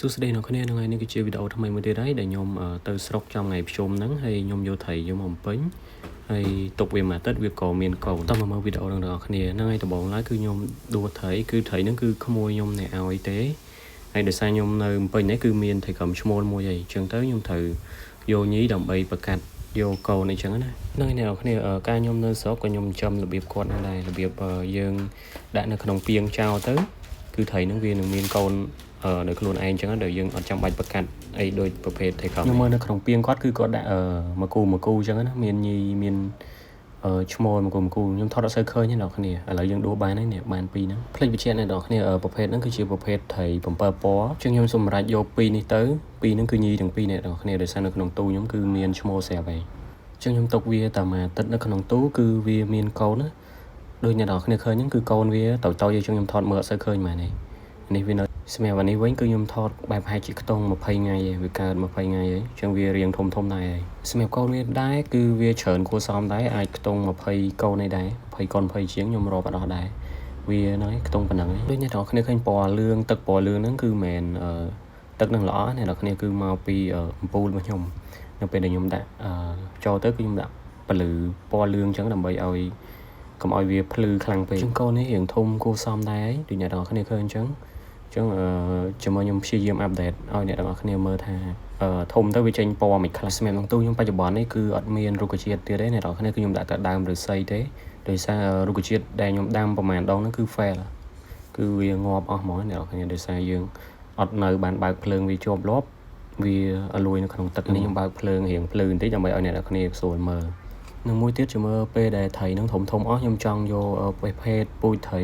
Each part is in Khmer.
សួស្តីអ្នកគ្នាថ្ងៃនេះគឺជាវីដេអូថ្មីមួយទៀតហើយដែលខ្ញុំទៅស្រុកចំថ្ងៃភ្ជុំហ្នឹងហើយខ្ញុំយកត្រីយកមកបំពេញហើយទុកវាមួយអាទិត្យវាក៏មានកូនតោះមកមើលវីដេអូនឹងទាំងអស់គ្នាហ្នឹងហើយដំបូងឡើយគឺខ្ញុំដួសត្រីគឺត្រីហ្នឹងគឺក្មួយខ្ញុំអ្នកឲ្យទេហើយដោយសារខ្ញុំនៅភ្នំពេញនេះគឺមានត្រីក្រំឈ្មោលមួយហើយអញ្ចឹងទៅខ្ញុំត្រូវយកញីដើម្បីប្រកាត់យកកូនអីចឹងណាហ្នឹងហើយអ្នកនរគ្នាការខ្ញុំនៅស្រុកក៏ខ្ញុំចំរបៀបគាត់ហ្នឹងដែររបៀបយើងដាក់នៅក្នុងពាងចោលទៅគឺត្រីហ្នឹងវានឹងមានកូនដោយខ្លួនឯងចឹងដែលយើងអត់ចាំបាច់ប្រកាត់អីដូចប្រភេទត្រីក្រំខ្ញុំមើលនៅក្នុងពាងគាត់គឺគាត់ដាក់មកគូមកគូចឹងណាមានញីមានឈ្មោលមកគូមកគូខ្ញុំថតអត់សូវឃើញទេអ្នកគ្នាឥឡូវយើងដួសបានហើយនេះបានពីរហ្នឹងភ្លេចបញ្ជាក់អ្នកនរគ្នាប្រភេទហ្នឹងគឺជាប្រភេទត្រី7ពណ៌ជាងខ្ញុំសម្រាប់យកពីរនេះទៅពីរហ្នឹងគឺញីទាំងពីរអ្នកនរគ្នាដោយសារនៅក្នុងទូខ្ញុំគឺមានឈ្មោលស្រាប់ហើយចឹងខ្ញុំទុកវាតែមួយអាទិត្យនៅក្នុងទូគឺវាមានកូនណាដូចអ្នកនរគ្នាឃើញហ្នឹងគឺកូនវាតូចតូចអញ្ចឹងខ្ញុំថតមើលអត់សូវឃើញហ្មងនេះនេះវានៅសម្រាប់អានេះវិញគឺខ្ញុំថតបែបប្រហែលជាខ្ទង់20ថ្ងៃឯងវាកើត20ថ្ងៃឯងអញ្ចឹងវារៀងធំធំដែរហើយសម្រាប់កូនវាដែរគឺវាច្រើនគួរសមដែរអាចខ្ទង់20កូនឯដែរ20កូន20ជាងខ្ញុំរាប់អត់អស់ដែរវាហ្នឹងឯងខ្ទង់ប៉ុណ្ណឹងឯងដូចអ្នកនរគ្នាឃើញពណ៌លឿងទឹកពណ៌លឿងហ្នឹងគឺមិនមែនទឹកនឹងល្អអ្នកនរគ្នាគឺមកពីអំពូលរបស់ខ្ញុំនៅពេលដែលខ្ញុំដាក់ចូលទៅគឺខ្ញុំដាក់ពលឺពណ៌លឿងអញ្ចឹងដើម្បីឲ្យកុំឲ្យវាភ្លឺខ្លាំងពេកជាងកូននេះរៀងធំគួរសមដែរដូចអ្នកនរគ្នាឃើញអញ្ចឹងចឹងអឺជាមួយខ្ញុំព្យាយាម update ឲ្យអ្នកទាំងអស់គ្នាមើលថាធំទៅវាចេញពណ៌មិនខ្លះសម្រាប់ក្នុងទូខ្ញុំបច្ចុប្បន្ននេះគឺអត់មានរុក្ខជាតិទៀតទេអ្នកទាំងអស់គ្នាគឺខ្ញុំដាក់តែដើមឫស្សីទេដោយសាររុក្ខជាតិដែលខ្ញុំដាំប្រហែលដងហ្នឹងគឺ fail គឺវាងាប់អស់ហ្មងអ្នកទាំងអស់គ្នាដោយសារយើងអត់នៅបានបើកភ្លើងវាជាប់លាប់វាលួយនៅក្នុងទឹកនេះខ្ញុំបើកភ្លើងរៀងភ្លឺបន្តិចដើម្បីឲ្យអ្នកទាំងអស់គ្នាស្រួលមើលនឹងមួយទៀតជាមើលពេលដែលត្រីនឹងធំធំអស់ខ្ញុំចង់យកប្រភេទពូជត្រី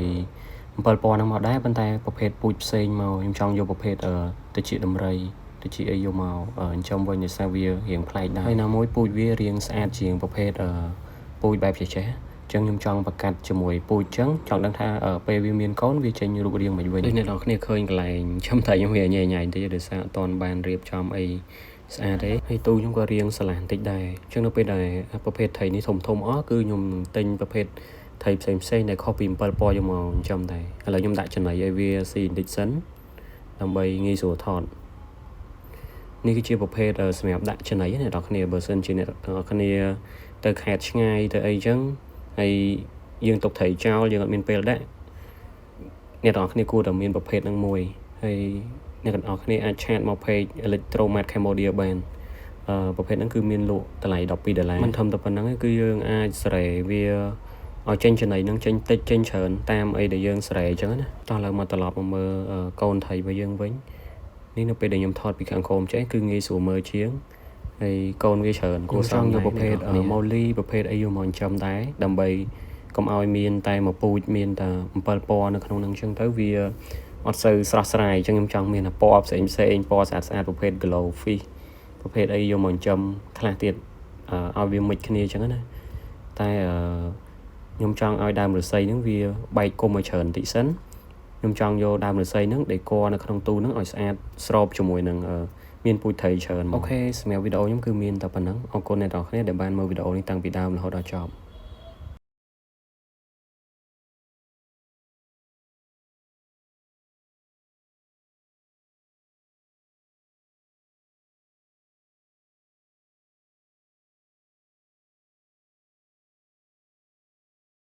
7ពណ៌ហ្នឹងមកដែរប៉ុន្តែប្រភេទពូជផ្សេងមកខ្ញុំចង់យកប្រភេទទៅជាដំរីទៅជាអីយកមកចិញ្ចឹមវិញដោយសារវារៀងប្លែកដែរហើយណាមួយពូជវារៀងស្អាតជាងប្រភេទពូជបែបចេះចេះចឹងខ្ញុំចង់ប្រកាត់ជាមួយពូជចឹងចង់ដឹងថាពេលវាមានកូនវាចេញរូបរាងមិនវិញដូចអ្នកនរគ្នាឃើញកន្លែងចាំតែខ្ញុំវាញ៉ៃញ៉ៃបន្តិចដោយសារអត់ទាន់បានរៀបចំអីស្អាតទេហើយទូខ្ញុំក៏រៀងស្រឡះបន្តិចដែរអញ្ចឹងនៅពេលដែលប្រភេទត្រីនេះធំធំអស់គឺខ្ញុំនឹងទិញប្រភេទត្រីផ្សេងផ្សេងដែលខុសពី7ពណ៌យកមកចិញ្ចឹមដែរឥឡូវខ្ញុំដាក់ចំណីឲ្យវាស៊ីបន្តិចសិនដើម្បីងាយស្រួលថតនេះគឺជាប្រភេទសម្រាប់ដាក់ចំណីអ្នកនរគ្នាបើសិនជាអ្នកនរគ្នាទៅខេត្តឆ្ងាយទៅអីចឹងហើយយើងទុកត្រីចោលយើងអត់មានពេលដាក់អ្នកទាំងអស់គ្នាគួរតែមានប្រភេទហ្នឹងមួយហើយអ្នកទាំងអស់គ្នាអាច chat មក page Electromat Cambodia បានអឺប្រភេទហ្នឹងគឺមានលក់តម្លៃ12ដុល្លារមិនធំតែប៉ុណ្្នឹងទេគឺយើងអាចសេរីវាឲ្យចេញចំណីហ្នឹងចេញតិចចេញច្រើនតាមអីដែលយើងស្រែអញ្ចឹងណាតោះឡើងមកត្រឡប់មកមើលកូនត្រីរបស់យើងវិញនេះនៅពេលដែលខ្ញុំថតពីខាងក្រោមចេះគឺងាយស្រួលមើលជាងហើយកូនវាច្រើនគួរសមយកប្រភេទ molly ប្រភេទអីយកមកចិញ្ចឹមដែរដើម្បីកុំឲ្យមានតែមួយពូជមានតែ7ពណ៌នៅក្នុងហ្នឹងអញ្ចឹងទៅវាអត់សូវស្រស់ស្រាយអញ្ចឹងខ្ញុំចង់មានពណ៌ផ្សេងផ្សេងពណ៌ស្អាតស្អាតប្រភេទ glow fish ប្រភេទអីយកមកចិញ្ចឹមខ្លះទៀតឲ្យវាមិចគ្នាអញ្ចឹងណាតែខ្ញុំចង់ឲ្យដើមឫស្សីហ្នឹងវាបែកគុំឲ្យច្រើនបន្តិចសិនខ្ញុំចង់យកដើមឫស្សីហ្នឹងដែលកនៅក្នុងទូហ្នឹងឲ្យស្អាតស្របជាមួយនឹងមានពូជត្រីច្រើន OK សម្រាប់វីដេអូខ្ញុំគឺមានតែប៉ុណ្្នឹងអរគុណអ្នកទាំងអស់គ្នាដែលបានមើលវីដេអូនេះតាំងពីដើមរហូតដល់ចប់។